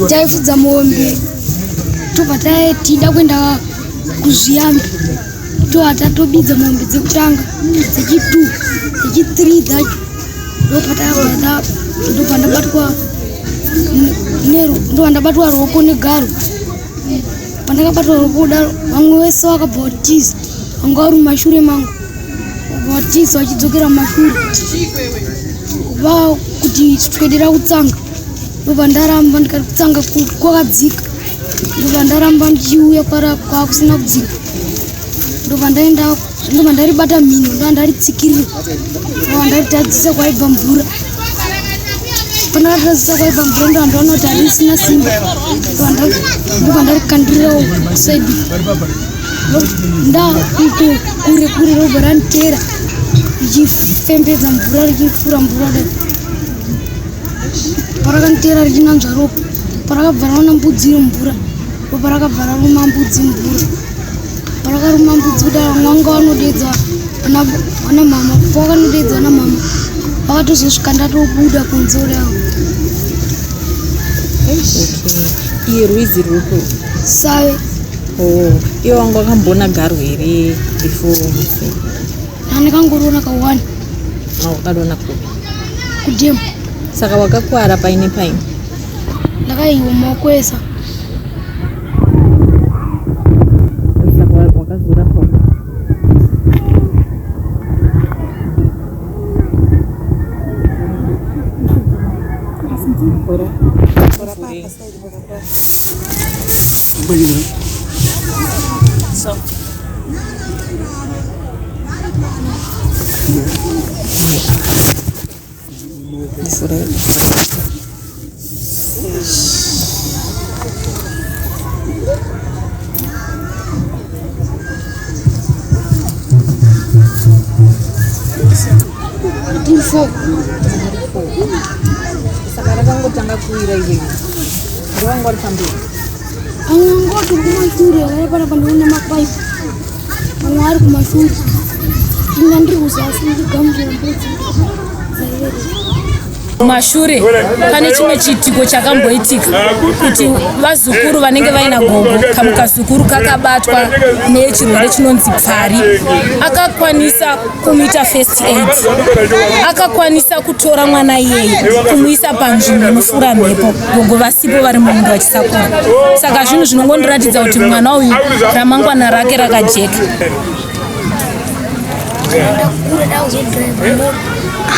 Taifudza mombe tobva tida kuenda kuzviyambi tobva tatobidza mombe dzekutanga dzechi2 dzechi3 dzacho ndopatabva ndobva ndabatwa ndobva ndabatwa ruoko negaro pandakabatwa ruoko kudaro vamwe vese vakabva vatiza vanga vari mumashure mangu vatiza vachidzokera mumashure va kuti swedera kutsanga ndobva ndaramba ndikati kutsanga kwakadzika ndobva ndaramba ndichiuya kwakusina kudzika ndobva ndaenda ndobva ndaribata mhino ndobva ndaritsikirira ndobva ndaritadzisa kwaibva mvura pandakatadzisa kwaibva mvura ndobva ndaona kuti harisina simba ndobva ndarikandirira kusaidi nda uko kure kure robva randiteera richifembedza mvura richifura mvura dai parakanditeera richinanzva ropa parakabva raona mbudzi iri mvura ropa rakabva raruma mbudzi mvura parakaruma mbudzi kudaro vamwe vanga vanodeedza vana mama pavakanodeedza vana mama vakatozosvika ndatobuda kunze kudaro. Iye rwizi rwupi? Save. Oh, iwe wanga wakamboona garwe here before musi? Ndakangoriona kawani. Oh, wakariona kupi? Kudhemu. Saka wakakwara paine paine? Ndakaiwa maoko esa. Saka wakazorapwa? Saka rakangotanga kuwira iwewe ndowanga uri pamberi? Vamwe vanga vari kumashure vari panapa ndinoona mapaipi vamwe vari kumashure inga ndiri kuzasi ndichigamuchira mbudzi dzaiverera. Kumashure pane chimwe chiitiko chakamboitika kuti vazukuru vanenge vaina gogo kamwe kazukuru kakabatwa nechirwere chinonzi pfari akakwanisa kumuita first aid akakwanisa kutora mwana iyeye kumuisa panzvimbo inofura mhepo gogo vasipo vari mumunda vachisakura saka zvinhu zvinongondiratidza kuti mwana uyu ramangwana rake rakajeka. Ndakura ndakuzodriver mota.